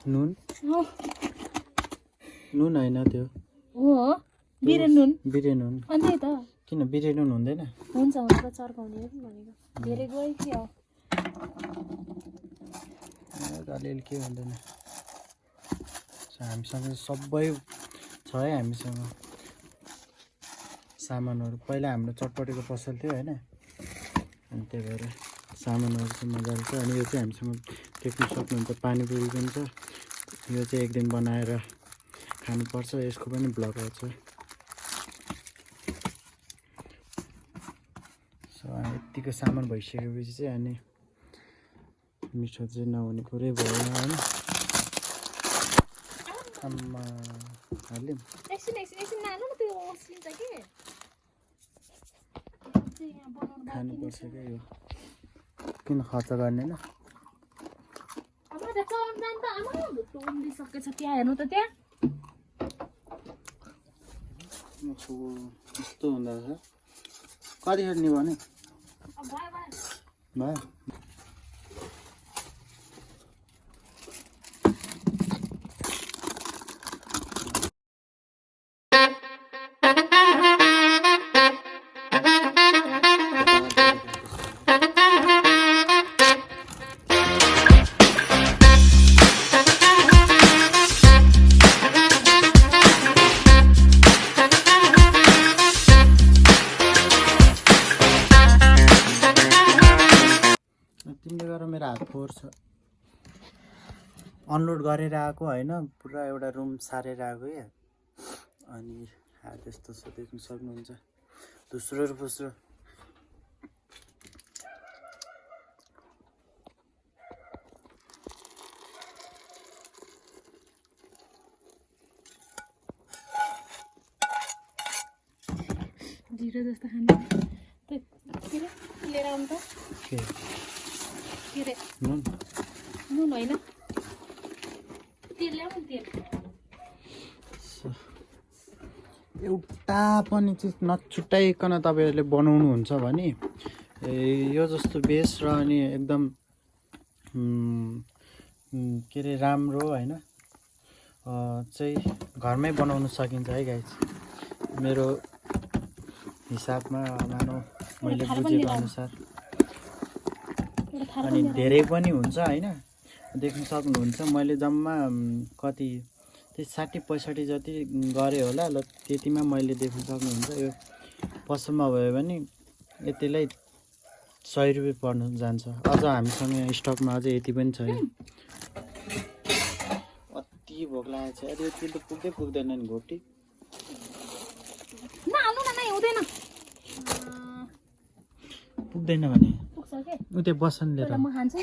नुन नुन हैन त्यो हो बिरे नुन अन्त त किन बिरे नुन हुँदैन हुन्छ हुन्छ चर्काउने हो भनेको धेरै गयो कि हो अलिअलि के हुँदैन हामीसँग सबै छ है हामीसँग सामानहरू पहिला हाम्रो चटपटेको पसल थियो हैन अनि त्यही भएर सामानहरू चाहिँ मजाले छ अनि यो चाहिँ हामीसँग देख्न सक्नुहुन्छ पानीपुरी पनि छ यो चाहिँ एक दिन बनाएर खानुपर्छ यसको पनि ब्लग आउँछ सो यतिको सामान भइसकेपछि चाहिँ अनि मिठो चाहिँ नहुने कुरै भएन हैन आम्मा हाल्यौँ एकछिन नानु न त्यो ओस्लिन्छ के खानुपर्छ क्या यो किन खर्च गर्ने न अब त चौन जान त आमा भुट्टो उम्लिसकेछ त्यहाँ हेर्नु त त्यहाँ यस्तो हुँदो रहेछ कतिखेर नि भने भयो तिमीले गरेर मेरो हात फोहोर्छ अनलोड गरेर आएको होइन पुरा एउटा रुम सारेर आएको क्या अनि हात यस्तो छ देख्न सक्नुहुन्छ धुस्रो र फुस्रो जिरो जस्तो खानु लिएर आउनु त के रे नुन नुन होइन तेल ल्याउनु तेल एउटा पनि चिज नछुट्याइकन तपाईँहरूले बनाउनुहुन्छ भने यो जस्तो बेस र अनि एकदम के अरे राम्रो होइन चाहिँ घरमै बनाउन सकिन्छ है गाइस मेरो हिसाबमा मानौ मैले बुझेको अनुसार अनि धेरै पनि हुन्छ होइन देख्न सक्नुहुन्छ मैले जम्मा कति त्यही 60-65 जति गरेँ होला ल त्यतिमा मैले देख्न सक्नुहुन्छ यो पसलमा भयो भने यतिलाई 100 रुपियाँ पर्न जान्छ अझ हामीसँग यहाँ स्टकमा अझै यति पनि छ अति भोक लागेको छ अरे यति त पुग्दैन नि घोप्टी पुग्दैन भने उ त्यो बसन लिएर म खान्छु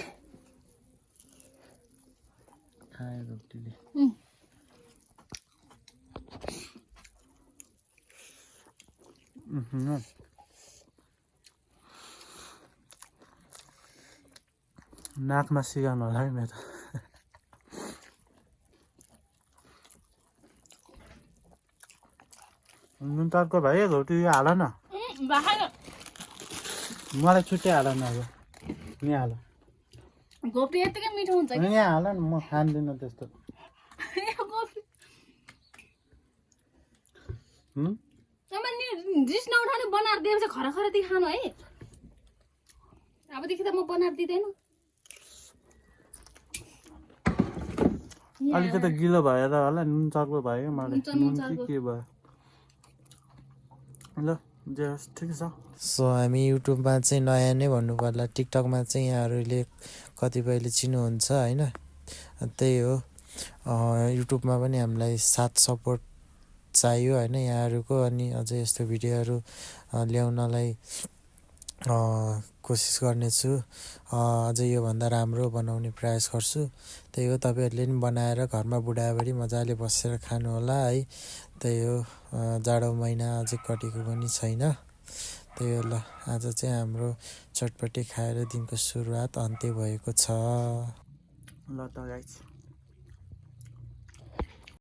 खायो घोप्टीले नाकमा सिगाउनु होला है मेरो नुन तर्को भाइ घोप्टी हाल न मलाई छुट्टै हाल न अब यहाँ हाल घोप्टी यतिकै मिठो हुन्छ कि यहाँ हाल न म खान्दिनँ त्यस्तो डिस नउठाउने बनाएर दिएपछि खराखराती खानु है अबदेखि त म बनाएर दिँदैन अलिकति गिलो भएर होला नुन चर्को भयो मलाई नुन के भयो ल जे होस् ठिकै छ सो हामी युट्युबमा चाहिँ नयाँ नै भन्नुपर्ला टिकटकमा चाहिँ यहाँहरूले कतिपयले चिन्नुहुन्छ होइन त्यही हो युट्युबमा पनि हामीलाई साथ सपोर्ट चाहियो होइन यहाँहरूको अनि अझै यस्तो भिडियोहरू ल्याउनलाई कोसिस गर्नेछु अझै योभन्दा राम्रो बनाउने प्रयास गर्छु त्यही हो तपाईँहरूले पनि बनाएर घरमा बुढाबुढी मजाले बसेर खानु होला है त्यही हो जाडो महिना अझै कटेको पनि छैन त्यही हो ल आज चाहिँ हाम्रो चटपटी खाएर दिनको सुरुवात अन्त्य भएको छ ल त गाइस